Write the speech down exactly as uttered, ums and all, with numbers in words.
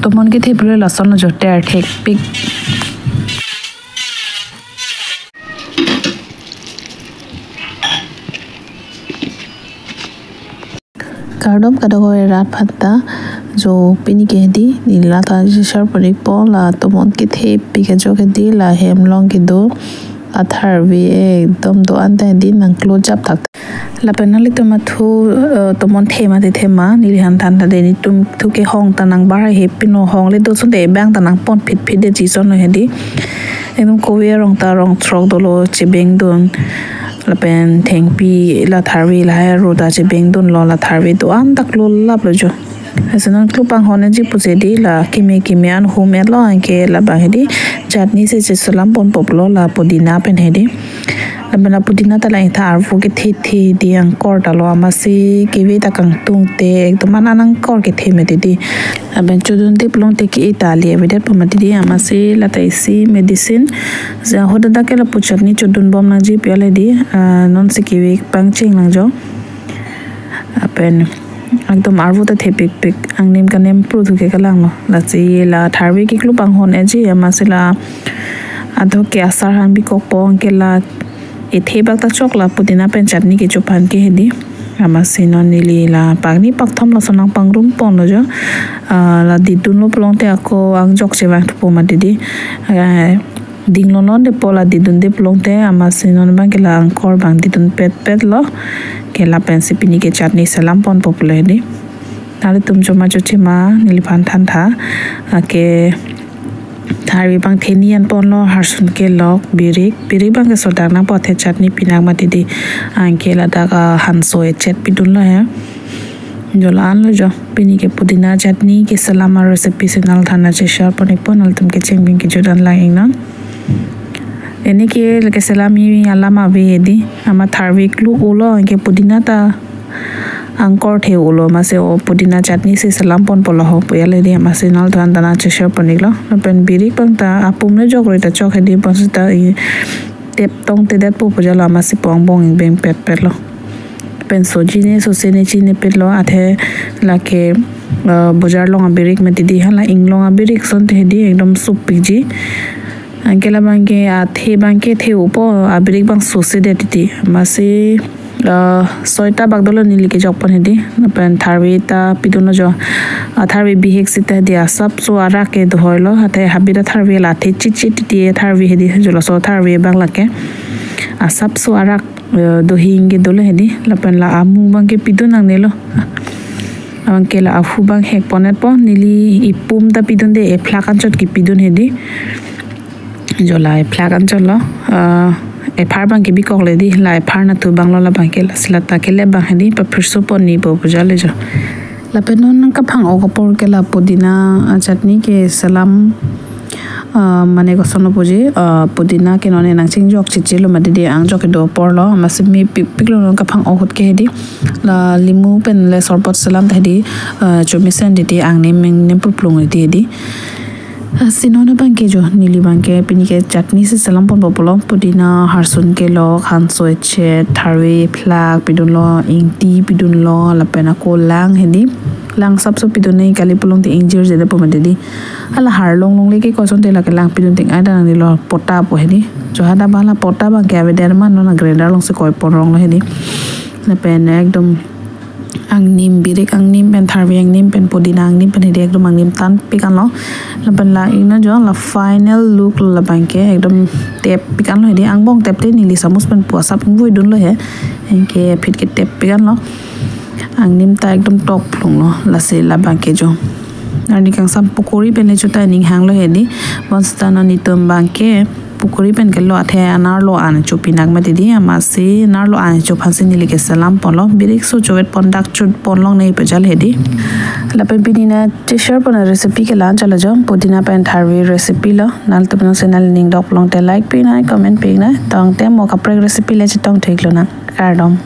Tomon kethe pulo lason lo jo ter thekpik. Kardom kadokave rat aphanta, jo pini ke hedi neli la ta share pon-ikpo la tomon kethepik ajo ke hedi la hem along kedo la tharve ekdom do-an ta hedi nangklo jap thak. Lapen nanglitum athu, eh, tomon the ma te the ma, neliphan than ta de, netum thu kehong ta nang bar he pino hong le do son de bang ta nang pon phit phit de ji son lo hedi. Ekdom kove arong ta rong throk dolo chebeng dun. Lapen thengpi la tharve lahai ro ta chebeng dunlo la tharve do-an ta klo lap lo jo. Lasi non klo panghon-eji pusi hedi la keme keme an hum-et lo anke labang hedi chutney si cheselam ponpo pulo la pudina pen hedi. Lapen la pudina ta la ingtha arvo kethe the hedi angkor ta lo amatsi keve ta kangtung te ekdom an an angkor kethe mati hedi. Lapen chodun te pulote ke-e ta le avedetpo mati hedi amatsi la ta isi medicine. Ja hoda dak ke lapu chutney chodun bom nangji pu ale hedi, ah, non si keve pangcheng lang jo. Lapen ekdom arvo ta thepikpik angnim kanem pru thu ke kalang lo. Lasi la tharve keklo panghon-eji amatsi la adho ke asar han bikokpo anke la ethe bak ta chok la pudina pen chutney kecho aphan ke hedi. Amatsi non neli la pakni pakthom lason nangpangrum ponlo jo. Ah, la didunlo pulote ako angjok chevang thupo mati hedi. Ah, dinglo non depo la didunde pulote amatsi non abang ke la angkor abang didun pet pet lo. Ke lapen si pini ke chutney selam ponpo pulo hedi. Nanglitum choma choche ma neliphan than tha. Anke tharve abang theni an ponlo, harsun kelok, birik, birik abang ke sodak nangpo athe chutney pinak mati hedi. Anke ladak, ah, hanso echet pidunlo he. Jo la-an lo jo. Pini ke pudina chutney keselam arecipe si nangliphan ta share pon-ikpo, nanglitum kecheng pen kejut an lang-iknon. Ene ke lake selam-i alam ave hedi. Amat tharve klo-o lo anke pudina ta angkor the-o lo amatsi o pudina chutney si selam ponpo lo ho pu ale hedi amatsi nangliphan ta nang share pon-iklo. Lapen birik abang ta apum le jok roi ta chok hedi bonsita i tep tong te detpo pu jalo amatsi po angbong ingbeng pet pet lo. Pen soji ne sose ne chinine pet lo athe lake, eh, bojar along abirik mati hedi hala inglong abirik son te hedi ekdom supikji. Anke labang ke athe abang ke the-opo abirik abang sose det hedi. Amatsi, eh, soita bak dolo neli kejok pon hedi. Lapen tharve ta pidunlo jo. Ah, tharve bihek sita hedi asapso arak ke dohoilo. Athe habit atharve la athe chit chit titi tharve hedi. Jo laso tharve abang lake asapso arak, eh, dohing ke dolo hedi. Lapen la amu abang ke pidun nangnelo. Anke la ahu abang hek pon-etpo, neli ipum ta pidunde, ephlak anchot kepidun hedi. Jo la ephlak anchot lo, eh, ephar abang ke bikok le hedi, la ephar nathu abang lo labang ke lasi la ta kelep abang hedi, paphirso pon-ipo pu jale jo. Lapen non kaphang-ok apor ke la pudina, ah, chutney keselam, ah, mane koson lo puji, ah, pudina ke non nangchingjok chiche lo mati hedi angjok kedo apor lo, amatsi mepikpik lo non kaphang-ok ahut ke hedi. La limu pen le sorbot selam ta hedi, ah, chomisen titi angnim angnim purplung titi hedi. Lasi non abang ke jo, neli abang ke pini ke chutney si selam ponpo pulo, pudina, harsun kelok, hanso echet, tharve phlak pidunlo, ingti pidunlo, lapen ako lang hedi. Lang asapso pidunde kali pulote ingjirje detpo mati hedi. Hala harlong longle ke koson te lake lang pidun teng ai ta nangnelo pota pu hedi. Jo hadak abang la pota abang ke avedet ma non grinder alongsi koi pon rong lo hedi. Lapen ekdom angnim, birik angnim pen tharve angnim pen pudina angnim pen hedi ekdom angnim tanpik anlo. Lapen la-iknon jo la final look lo labang ke ekdom tep pik anlo hedi, angbong tep te neli samus pen pu asap ingvoi dunlo he. Anke phit ke tep pik anlo. Angnim ta ekdom tok phlung lo lasi labang ke jo. Arni kangsam pukori pen le chuta ning hanglo hedi. Bonsita non netum abang ke pukori pen kelo athe anerlo an chopinak mati hedi, amatsi anerlo an cho aphansi neli keselam ponlo, birik so chovet pon dak chut pon longne pu jale hedi. Lapen pini nangshare pon arecipe ke la-an chalo jo, pudina pen tharve recipe lo. Nanglitum nang channel ning dok pulote like pinai, comment pinai. Tangte mo kaprek recipe le chetong theklo nang. Kardom.